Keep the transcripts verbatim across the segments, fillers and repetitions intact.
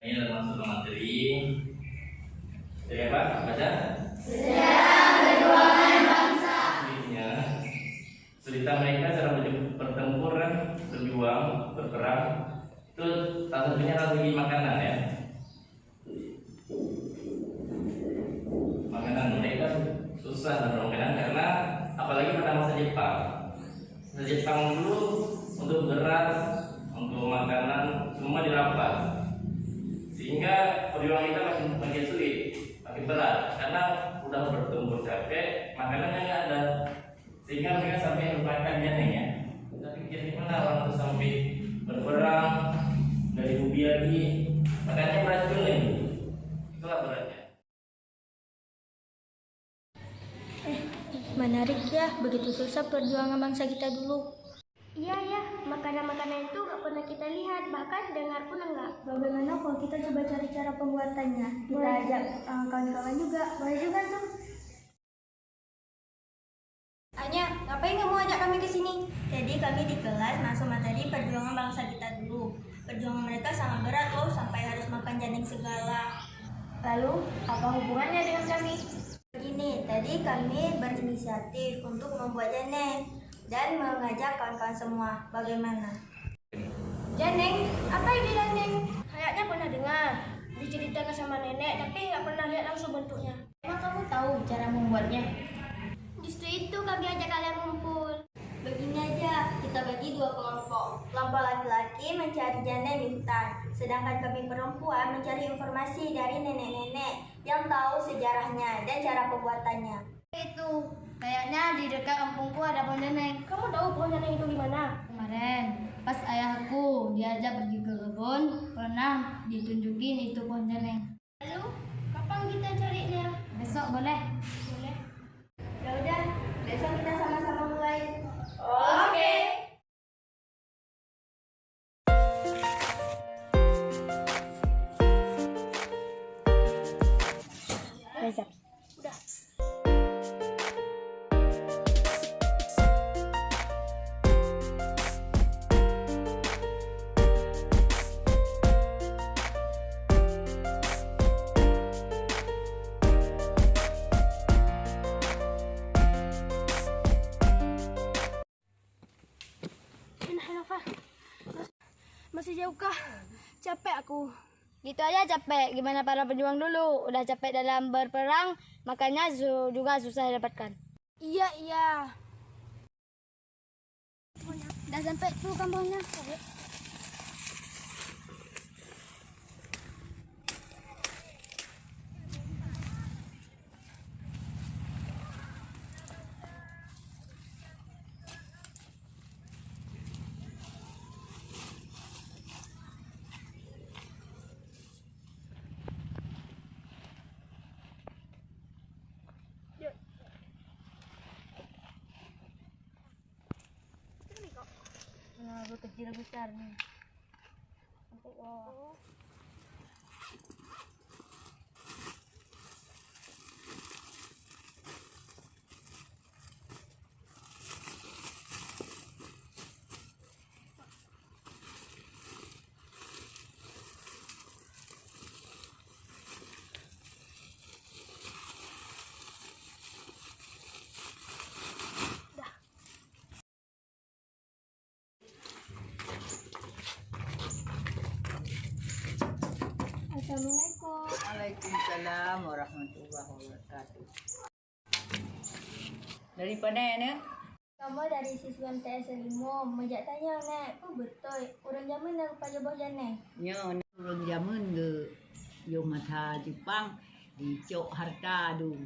Ini termasuk materi. Materi apa? Baca. Sejarah perjuangan bangsa. Selanjutnya, cerita mereka cara berju-, bertempur, kan? Berjuang, berperang. Itu salah satunya adalah segi makanan, ya. Makanan mereka susah dapat makanan karena apalagi pada masa Jepang. Masa Jepang dulu untuk beras, untuk makanan semua dirampas. Sehingga perjuangan kita makin, makin sulit, makin berat karena udah bertempur capek, makanannya nggak ada. Sehingga mereka sampai melupakan Janeng, ya. Tapi bagaimana orang itu sampai berperang dari ubi lagi, makannya beracun lagi. Itulah beratnya. Eh, menarik ya, begitu susah perjuangan bangsa kita dulu. Iya ya, makanan-makanan itu nggak pernah kita lihat, bahkan dengar pun enggak. Bagaimana kalau kita coba cari cara pembuatannya? Kita ajak, eh, kawan-kawan juga. Boleh juga tuh. Anya, ngapain kamu ajak kami ke sini? Jadi kami di kelas masuk materi perjuangan bangsa kita dulu. Perjuangan mereka sangat berat loh, sampai harus makan Janeng segala. Lalu, apa hubungannya dengan kami? Begini, tadi kami berinisiatif untuk membuat Janeng dan mengajak kawan-kawan semua. Bagaimana? Janeng? Apa itu Janeng? Kayaknya pernah dengar, diceritakan sama nenek, tapi nggak pernah lihat langsung bentuknya. Emang kamu tahu cara membuatnya? Justru itu kami ajak kalian ngumpul. Begini aja, kita bagi dua kelompok. Kelompok laki-laki mencari Janeng di hutan, sedangkan kami perempuan mencari informasi dari nenek-nenek yang tahu sejarahnya dan cara pembuatannya. Itu, kayaknya di dekat kampungku ada pohon Janeng. Kamu tahu pohon Janeng itu di mana? Kemarin, pas ayahku diajak pergi ke kebun, pernah ditunjukin itu pohon Janeng. Lalu, kapan kita carinya? Besok boleh. Boleh. Ya udah, besok kita sama-sama mulai. Oke. Reza. Udah. Masih jauh kah? Capek aku. Gitu aja capek, gimana para pejuang dulu. Udah capek dalam berperang, makanya su-, juga susah didapatkan. Iya, iya. Dah sampai tu kampungnya. Nah, kecil besar ni. Sampai bawah. Assalamualaikum. Waalaikumsalam warahmatullahi wabarakatuh. Dari mana, aneuk? Kamoe dari siswa M T S lima, meujak tanyong, Nek, peue beutôi ureueng jameun na geupajoh boh janeng? Nyoe, ureueng jameun geu-, yoh masa Jepang, jicok hareuta dum.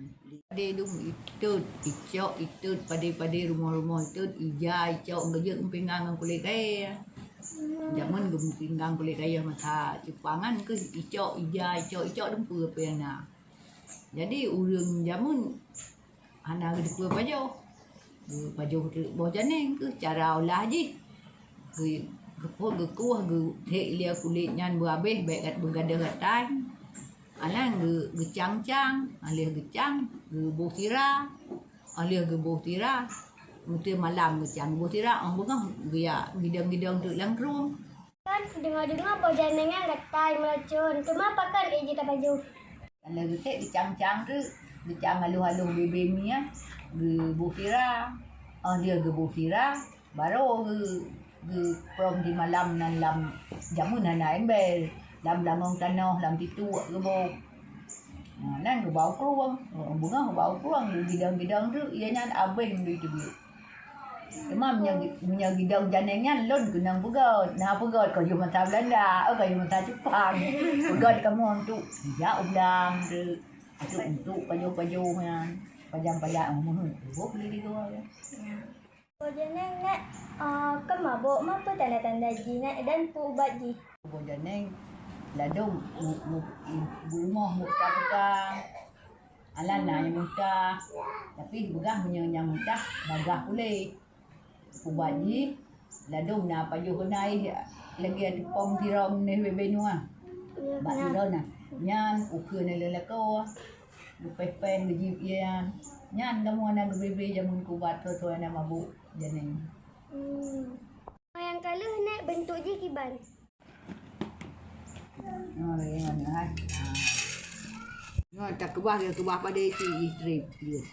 Padé dum itot, icok itot, padé-padé rumoh-rumoh itot, ija icok geujeuet meupinggang ngon kulét kayèe. Jameun geumeupinggang kulét kayèe masa Jepang nyan keuh icok ija, icok, icok dum peue-peue na. Jadi, ureueng jameun hana geuteupeue pajoh. Geupajoh teuk boh janeng keuh cara olah jih. Geu-, geuphon, geukueh, geuthek lé kulét nyan beuhabéh, bèk gat-, beugadôh gatai. Anan geu-, geucang-cang, 'oh lheueh geucang, geuboh sira. 'Oh lheueh geuboh sira, meuteumè malam geucang, geuboh sira, 'oh beungoh geuyak gidong-gidong teuk lam krueng. Kan deungoe-deungoe boh janeng nyan gatai meuracon, teuma pakon ék jih tapajoh? Lheueh geutek geucang-cang teuk, geucang halôh-halôh bibée mie, geuboh sira. Óh lheueh geuboh sira, barô geu-, geuprong di malam nan lam jameun hana embel, lam langong tanoh, lam tituek geuboh. Nah, nan geuba u krueng, beungoh geuba u krueng, geugidong-gidong teuk, ié nyan abéh meudui teubiet. Teuma meunyoe, meunyoe gidong janeng nyan lôn keunong peugöt. Na peugöt ka yôh masa Beulanda, oh, ka yôh masa Jepang. Peugöt kamoe untuk jak u blang tu, untuk, untuk pajoh-pajoh nyan. Pajang-pajang meuheuet. Oh, boleh digoe. Boh janeng nyan, ah, kon mabök, ma peue tanda-tanda jih nyan dan peue ubat jih? Boh janeng ladôm mu-, mu-, geurumoh muta-muta. Alah na nyang muntah, tapi beugah meunyoe nyang muntah bagah puléh. Ubat jih ladôm na pajoh keunan lagèe teupông sirong neh bebe nyoe. Bak sirong na. Nyan ukeue neh lé lakoe. Geupéh-péh geujieb ié nyan. Nyan kamoe na geubri-bri jameun keu ubat soe-soe nyang mabök janeng. Hmm. Nyang ka lheueh nèk bentuk jih kiban? Oh, lagèe nyoe hai. Ha. Nyoe takeubah, takeubah padé cit jih trép.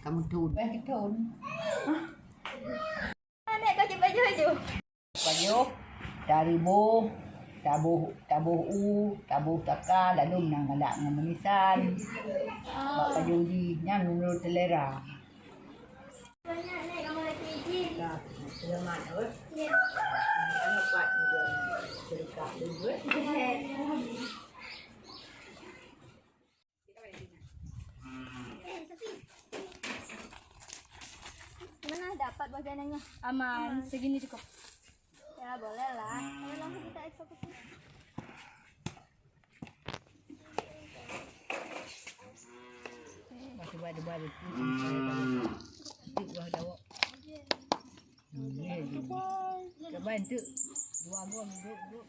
Ka meuthon. Bèk geuthon. Hah? Nèk ka jipajoh-pajoh. Pajoh, taruboh, taboh, taboh u, taboh saka, lalu meunan galak ngon meunisan. Bak pajoh jih, nyan meunurot selera. Mana dapat boh janengnya? Aman, segini cukup. Ya, boleh lah. Ayo langsung kita eksekusi. Masih baru-baru tu, sampai baru. Itu buah dawak. Hmm, ya, ya. Coba itu. Dua buah duduk, duduk.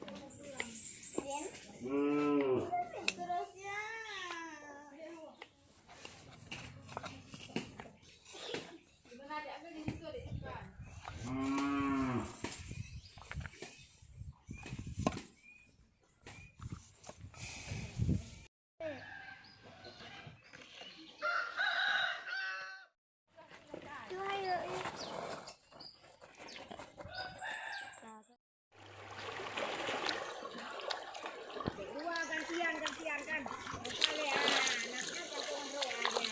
Dua gantian, gantian kan. Bukan le, ah, anaknya gantian dua, ah, ya.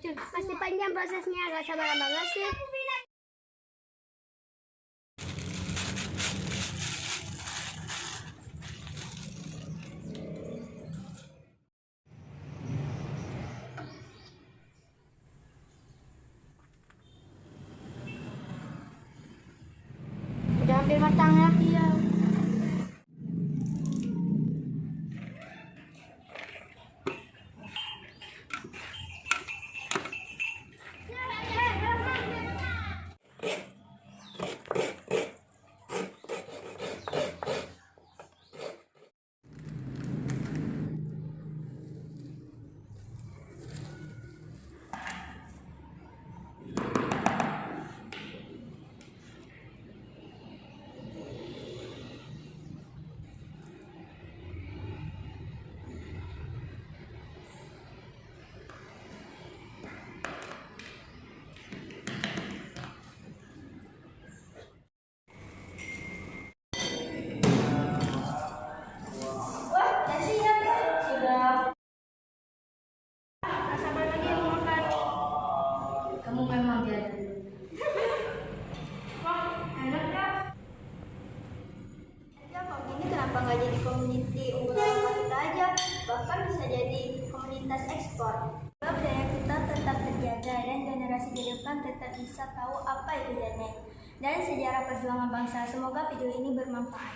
Masih panjang prosesnya, agak sabar abang. Masih. Udah hampir matang ya. Iya. Wah, nasi ya, sudah. Sabar lagi yang makan. Kamu memang biadab. Wah, enak ya. Ya, kok gini kenapa nggak jadi community unggulan lokal kita aja? Bahkan bisa jadi komunitas ekspor. Budaya kita tetap terjaga dan generasi ke depan tetap bisa tahu apa itu janeng. Dan sejarah perjuangan bangsa. Semoga video ini bermanfaat.